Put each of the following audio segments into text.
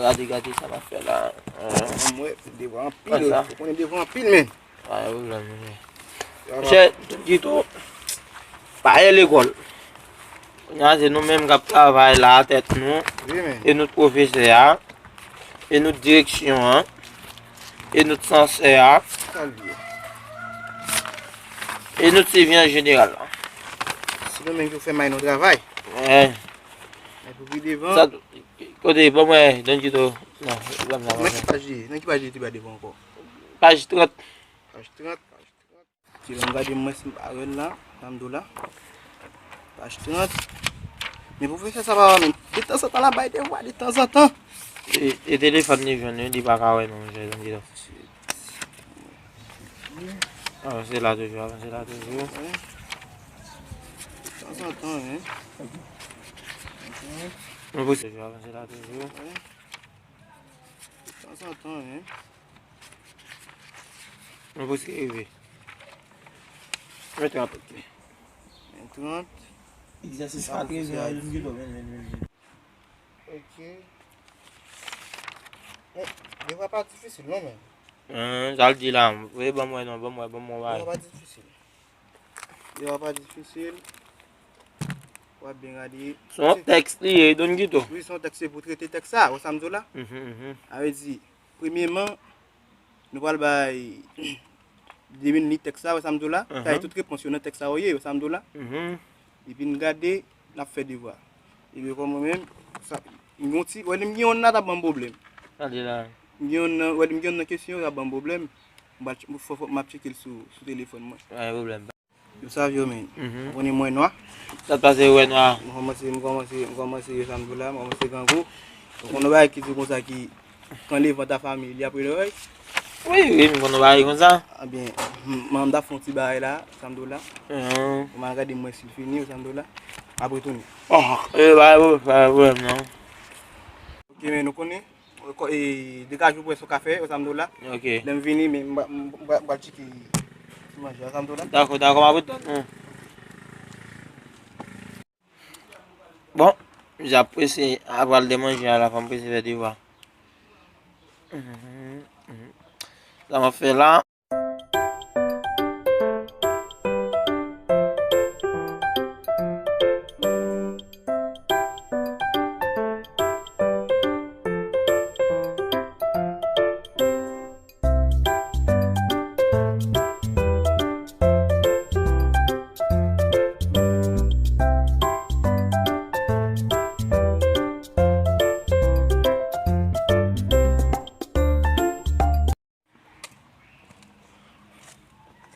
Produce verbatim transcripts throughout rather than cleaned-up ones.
Gade, gade sa m ap fè la. Mwen, mwen devwa anpil. Ou konnen devwa anpil, men. Pa gen pwoblèm, monchè. Monchè, tout ki tou, pa gen lekòl. Kounye a, se nou menm k ap travay la, tèt nou. Wi, men. E nou pwofesè a. E nou direksyon an. E nou sansè a. Sa l ye? E nou sivi an jeneral la. Se nou menm ki fè may nou travay. Wi. Men pou pi devan. Sa, kote, ban mwen, Don Kito. Non, ban mwen, ban mwen. Nan ki paj li ye? Nan ki paj li te ba devan ankò? Paj trant. Paj trant, paj trant. Ti ban m gade mwen si m pa wè l la, sa m di w la. Paj trant. Men pwofesè sa pa menm. Detanzantan l ap bay devwa, detanzantan. E, e telefòn li jwenn wi, li pa ka wè non, monchè, Don Kito. Avanse la toujou, avanse la toujou. Wi. Detanzantan, wi. Mwen pou toujou, avanse la toujou. Wi. Detanzantan, wi. Mwen pou rive. Mwen trant, ok. Mwen trant. Egzèsis katrevyen, vin, vin, vin, vin. Ok. Men, devwa pa difisil, non, men. Sa l di la, voye ban mwen non, ban mwen, ban mwen. Devwa pa difisil. Devwa pa difisil. W ap byen gade. Se yon tèks li ye, Don Kito. Wi, se yon tèks, se pou trete tèks sa, wè sa m di w la? Mhm, mhm. Sa vle di, premyeman, nou pral bay de minit tèks sa, wè sa m di w la? Sa e tout repons yo nan tèks sa yo ye, wè sa m di w la? Mhm. Epi n gade, n ap fè devwa. Epi kòm mwen menm, sa, m gen yon ti, wè, m gen yon nan t ap ban m pwoblèm. Gade la. M gen yon nan, wè, m gen yon nan kesyon yo t ap ban m pwoblèm. M pral, fò, fò, m ap tcheke l sou, sou telefòn mwen. Pa gen pwoblèm. Yo save yo, men. Mhm. Ou konnen mwen nwa. Sa t pase, wè nwa? M kòmanse, m kòmanse, m kòmanse yo sa m di w la, m kòmanse grangou. Ou konn yon bagay ki di konsa ki kan le vant a fanmi li apre lòrèy. Wi, wi, m konn yon bagay konsa. Ebyen, m, m, m ap fè yon ti bagay la, sa m di w la. Mhm. Ou m al gade m wè si l fini, sa m di w la. M ap retounen. Oh, e, pa gen pwoblèm, pa gen pwoblèm, non. Ok, men nou konnen. Ko-, e, degaje w pou wè sa w ka fè, wè sa m di w la. Ok. Lè m vini, men m, m, m, m pral tcheke ti manje a, sa m di w la. Dakò, dakò, m ap ret tann ou. Bon, m ap prese, apral de manje a la, fò m prese fè devwa. Mhm, mhm. Sa m ap fè la.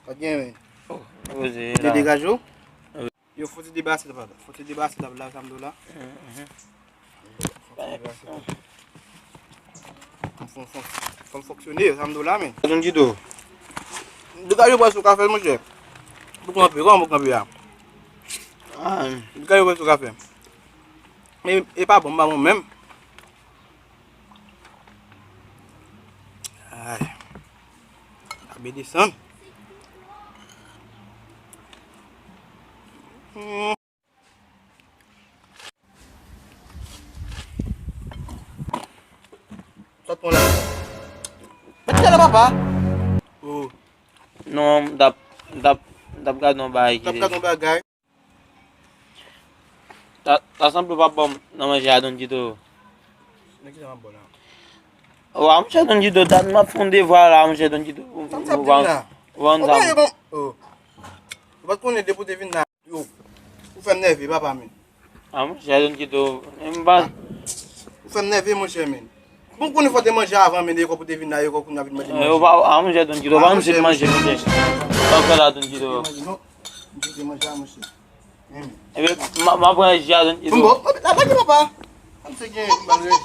Pa t gen, men. Oh, poze la. Te degaje w? Wi. Yo, fò ti debarase tab la. Fò ti debarase tab la, sa m di w la. Mhm. Fò ti debarase tab la. Fò, fò, fò m fonksyone, sa m di w la, men. Don Kito. Degaje w, pase w ka fè l, monchè. Pou kanpe, kòman pou kanpe a? Ah. Degaje w, pase w ka fè. Men, e pa bon, m pa bon menm. Ay. Abe desann. Hmm. Sa t pran la. Mete la, papa. Oh. Non, m t ap, m t ap, m t ap gade yon bagay ki. M t ap gade yon bagay. Ta, ta sanble w p ap ban m nan manje a, Don Kito. Nan ki sa m ap ba w la? Wa, monchè, Don Kito, dat m ap fè yon devwa la, monchè, Don Kito. Sa m t ap di w la? Ou pa, ou pa, ou pa konnen depi w te vin la, yo, ou fè m nève, papa, men. A, monchè, Don Kito, m pa. Ou fè m nève, monchè, men. Bon, konnen fò te manje avan, men depi w te vin la, yo, kounye a vin mande manje. A, monchè, Don Kito, pa m sot manje, monchè. Sa w fè la, Don Kito? Manje, manje, manje. Ebyen, m a, m a pran ji a, Don Kito. Bon, bon, la, la, papa. Kòm se gen, m pa vle.